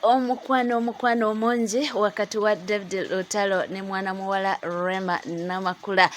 Omukwano, omukwano omungi wakati wa David Lutalo ne mwana muwala Rema Namakula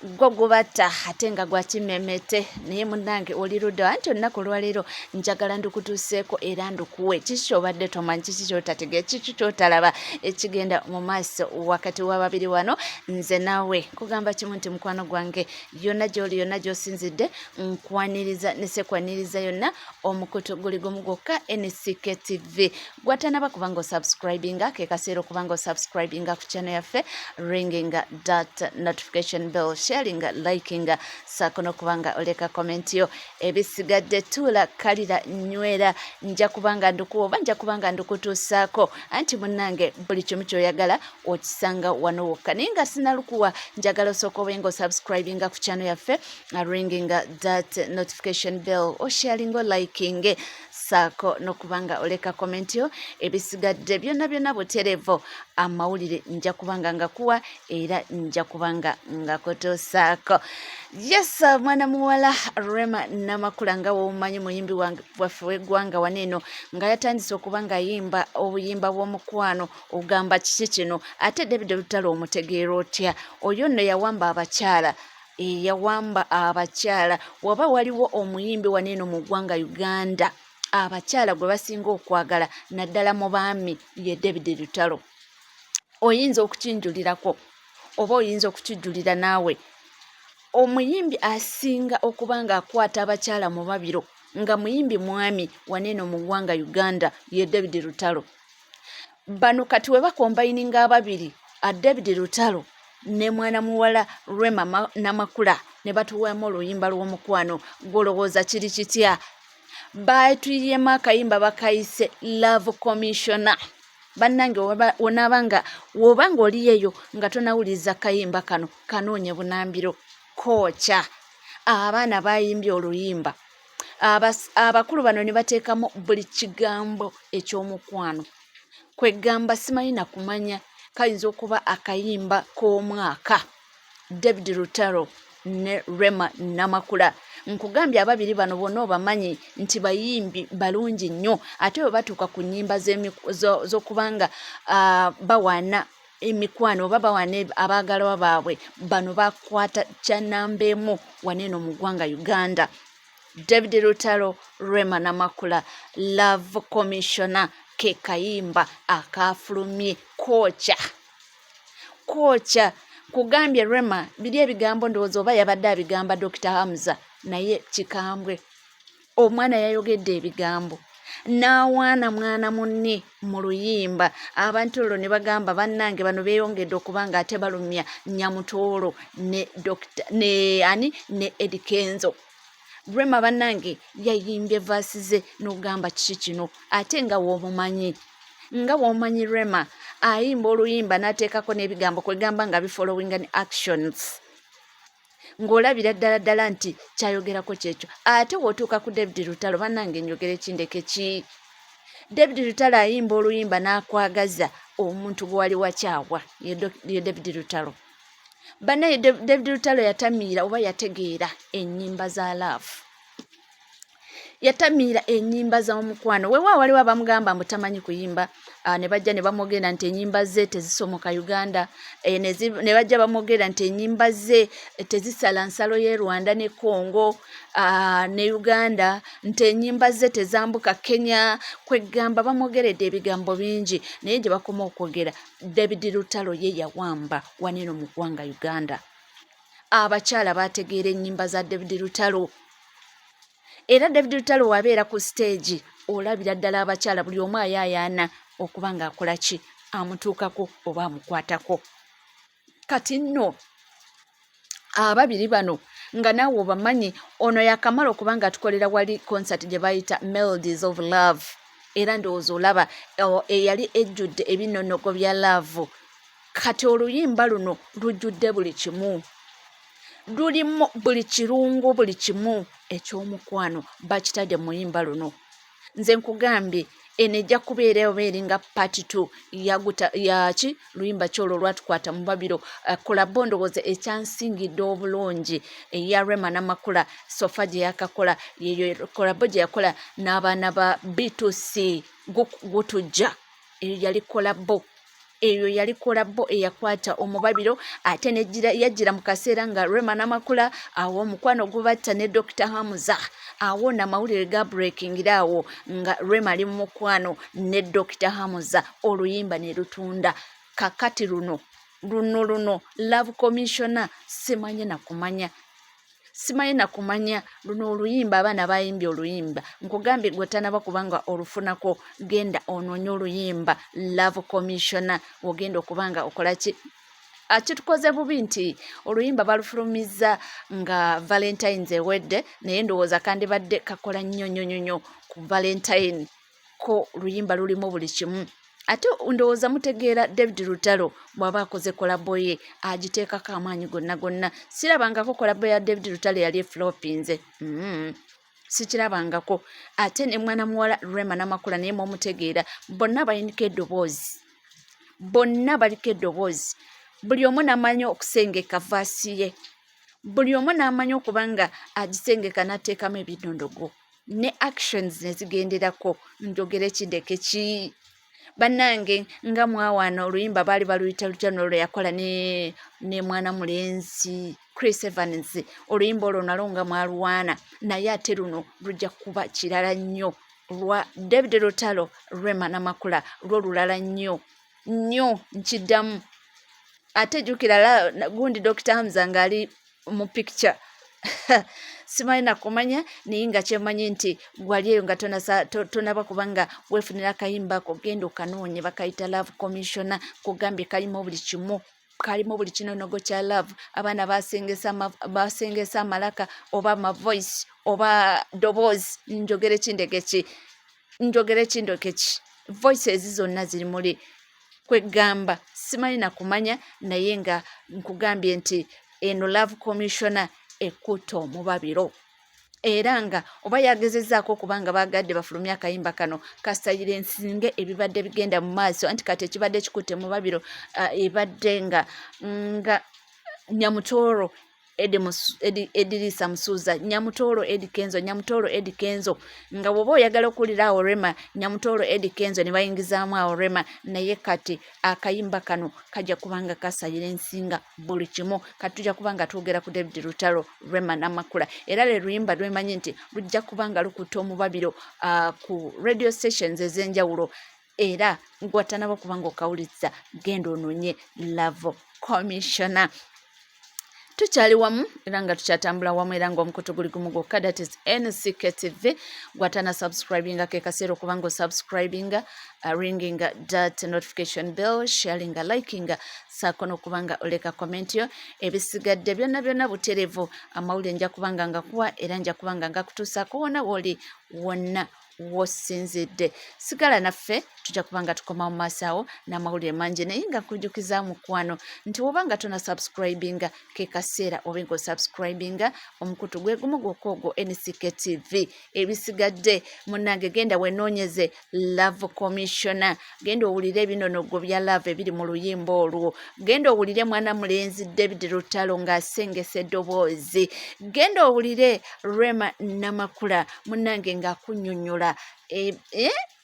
gwo gubatta ate nga gwa kimemete. Naye munnange, oli ludda? Anti olunaku olwaleero njagala ndukutuuseeko era ndukuwe. Kiki kyobadde tomanyi? Kiki kyotategee? Kiki kyotalaba ekigenda mu maaso wakati w'ababiri wano? Nze naawe kugamba kimu nti mukwano gwange, yonna gy'oli, yonna gy'osinzidde, nkwaniriza nesekwaniriza yonna. Omukutu guli gumu gwokka, NCK TV. Gwatanaba kubanga osubscribinga, ke kaseera okubanga osubscribinga ku channel yaffe, ringing that notification bell, sharing, liking, saako n'okubanga oleka comment yo. Ebisigadde tuula, kalira, nywera, nja kubanga ndukuwa oba nja kubanga ndukutuusaako. Anti munnange, buli kimu kyoyagala okisanga wano wokka. Naye nga sinalukuwa, njagala osooka obe nga osubscribinga ku channel yaffe, ringing that notification bell, osharing, oliking, saako n'okubanga oleka comment yo. Ebisigadde byonna byonna buterevo, amawulire nja kubanga ngakuwa era nja kubanga ngakutuusaako. Yes, mwana muwala Rema Namakula, nga womumanyi, muyimbi waffe w'eggwanga wano eno, nga yatandise okuba nga ayimba obuyimba bw'omukwano. Ogamba kiki kino? Ate David Lutalo omutegeera otya? Oyo nno yawamba abakyala, yawamba abakyala. Waba waliwo omuyimbi wano eno mu ggwanga Uganda abakyala gwe basinga okwagala, naddala mu baami, ye David Lutalo. Oyinza okukinjulirako oba oyinza okukijjulira naawe, omuyimbi asinga okuba ng'akwata abakyala mu babiro nga muyimbi mwami wano eno mu ggwanga Uganda ye David Lutalo. Bano kati we bakombayininga ababiri, a David Lutalo ne mwana muwala Rema Namakula, ne batuwamu oluyimba lw'omukwano, gwolowooza kiri kitya? Batuyiyemu akayimba bakayise Love Commissioner. Bannange, wonaaba nga woba nga oliyeyo nga tonawuliriza kayimba kano, kanoonye bunambiro kookya. Abaana bayimbye oluyimba, abakulu bano ne bateekamu buli kigambo eky'omukwano. Kwegamba simanyi nakumanya, kayinza okuba akayimba k'omwaka, David Lutalo ne Rema Namakula. Nkugambye, ababiri bano bonna obamanyi nti bayimbi balungi nnyo, ate bwe batuuka ku nnyimba z'okubanga bawaana emikwano oba bawaana abaagalwa baabwe, bano bakwata kyanamba emu wano eno mu ggwanga Uganda. David Lutalo, Rema Namakula, Love Commissioner ke kayimba akafulumye. Kookya, kookya. Kugambye Rema biri ebigambo, ndowooza oba yabadde abigamba Dr Hamza, naye kikambwe. Omwana yayogedde ebigambo n'awaana mwana munne mu luyimba. Abantu olwo ne bagamba, bannange, bano beeyongedde okuba nga ate balumya Nyamutoolo ne Dr ne ani ne Eddy Kenzo. Rema, bannange, yayimbye verse ze n'ogamba kiki kino? Ate nga w'omumanyi, nga w'omanyi Rema ayimba oluyimba n'ateekako n'ebigambo, kwegamba nga bifollowinga ne actions, ng'olabira ddala ddala nti kyayogerako kyekyo. Ate w'otuuka ku David Lutalo, bannange, njogera ekindeke ki? David Lutalo ayimba oluyimba n'akwagaza omuntu gwe wali wakyawa. Ye David Lutalo. Bannaye, David Lutalo yatamiira oba yategeera ennyimba za love, yatamiira ennyimba z'omukwano. Weewaawo waliwo abamugamba mbu tamanyi kuyimba, ne bajja ne bamwogera nti ennyimba ze tezisomoka Uganda, ne bajja bamwogera nti ennyimba ze tezisala nsalo y'e Rwanda ne Congo ne Uganda, nti ennyimba ze tezambuka Kenya. Kwegamba bamwogeredde ebigambo bingi, naye gye bakoma okwogera, David Lutalo ye yawamba wano eno mu ggwanga Uganda. Abakyala bategeera ennyimba za David Lutalo, era David Lutalo wabeera ku siteegi, olabira ddala abakyala buli omu ayaayaana okuba ng'akola ki, amutuukako oba amukwatako. Kati nno ababiri bano nga naawe obamanyi, ono yakamala okuba nga atukolera wali concert gye bayita Melodies of Love, era ndowooza olaba eyali ejjudde ebinonogo bya love. Kati oluyimba luno lujjudde buli kimu, lulimu buli kirungo, buli kimu eky'omukwano bakitadde mu luyimba luno. Nze nkugambye, Eno ejja kubeera oba eringa part 2 yaguta yaki luyimba ki olwo lwatukwata mu babiro. Kolabo ndowooza ekyansingidde obulungi eya Rema Namakula sofa gye yakakola, yeyo kolabo gye yakola n'abaana ba B2C gutujja. Eyo yali kolabo, eyo yali kolabo eyakwata omubabiro, ate nejira yajjira mu kaseera nga Rema Namakula awo omukwano gubatta ne Dr. Hamza. Awo namawulire ga breakingira awo nga Rema ali mu mukwano ne Dr. Hamza, oluyimba ne lutunda. Kakati luno luno luno Love Commissioner, simanyi nakumanya, simanyi nakumanya luno oluyimba abaana bayimbye oluyimba. Nkugambye gwe tanaba kubanga olufunako, genda onoonye oluyimba Love Commissioner, ogenda okubanga okola ki. Kitukoze bubi nti oluyimba balufulumizza nga Valentines ewedde, naye ndowooza kandibadde kakola nnyo nnyo nnyo nnyo ku Valentine. Ko luyimba lulimu buli kimu. Ate ndowooza mutegeera David Lutalo bw'aba akoze kolabo ye agiteekako amaanyi gonna gonna. Sirabangako kolabo ya David Lutalo yali eflopinze. Sikirabangako. Ate ne mwana muwala Rema Namakula naye mumutegeera, bonna baliniko eddoboozi, bonna baliko eddoboozi, buli omu n'amanyi okusengeka verse ye, buli omu n'amanyi okuba nga agisengeka n'ateekamu ebidondogo ne actions ne zigenderako. Njogere kindeke ki bannange, nga mwawaana oluyimba baali baluyita lutya nolwo yakola ne, ne mwana mulenzi Chris Evans? Oluyimba olwo nalwo nga mwaluwaana, naye ate luno lujja kuba kirala nnyo lwa David Lutalo Rema Namakula, lwo lulala nnyo nnyo. Nkiddamu ate jjukira gundi Dr. Hamza ng'ali mu picture, simanyi nakumanya, naye nga kyemanyi nti gwali eyo nga tonaba kubanga weefunira akayimba ako, genda okanoonye, bakayita Love Commissioner. Kugambye kalimu buli kimu, kalimu buli kinonogo kya love. Abaana basengesa amalaka oba amavoice oba ddoboozi, njogere kindege ki, njogere kindoke ki, voices zonna ziri muli. Kwegamba simanyi nakumanya, naye nga nkugambye nti eno Love Commissioner ekutta omubabiro. Era nga oba yagezezaako okuba nga bagadde bafulumye akayimba kano kasayirensinge ebibadde bigenda mu maaso, anti kati ekibadde kikutte mubabiro ebadde nga Nyamutooro Edirisa Musuuza, Nyamutooro Eddy Kenzo, Nyamutooro Eddy Kenzo, nga bw'oba oyagala okuwulira awo Rema, Nyamutooro Eddy Kenzo, ne bayingizaamu awo Rema. Naye kati akayimba kano kajja kubanga kasayira ensinga buli kimu. Kati tujja kuba nga twogera ku David Lutalo, Rema Namakula, era lwe luyimba lwemanyi nti lujja kuba nga lukutta omubabiro ku radio stations ez'enjawulo. Era gwatanaba kuba nga okawuliriza, genda onoonye Love Commissioner. Tukyali wamu era nga tukyatambula wamu, era nga omukutu guli gumu gwokka, that is NCKTV. Gwatana subscribinga, ke kaseera okuba nga osubscribinga, ringing that notification bell, sharinga, likinga, saako n'okuba nga oleka comment yo. Ebisigadde byonna byonna buterevu. Amawulire nja kuba nga ngakuwa era nja kuba nga ngakutuusaako wonna wooli, wonna wosinzidde. Sigala naffe, tujja kuba nga tukoma mu maaso awo n'amawulire mangi, naye nga nkujjukiza mukwano nti woba nga tona subscribinga, ke kaseera obe nga osubscribinga omukutu gwe gumu gwokka ogwo NCK TV. Ebisigadde munnange, genda wenoonyeze Love Commissioner, genda owulire ebinonogo bya love ebiri mu luyimba olwo, genda owulire mwana mulenzi David Lutalo ng'asengesa eddoboozi, genda owulire Rema Namakula munnange ng'akunnyonnyola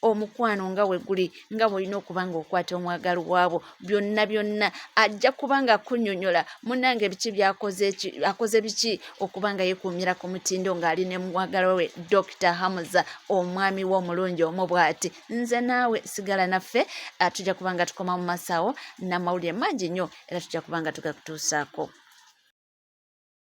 omukwano nga we guli, nga bw'olina okuba nga okwata omwagalwa waabo. Byonna byonna ajja kuba nga akunnyonnyola munnange biki byakoze, akoze biki okuba nga yeekuumira ku mutindo ng'ali ne mwagalwa we Dr. Hamza, omwami we omulungi omu bw'ati. Nze naawe sigala naffe, tujja kuba nga tukoma mu maaso awo n'amawulire mangi nnyo, era tujja kuba nga tugakutuusaako.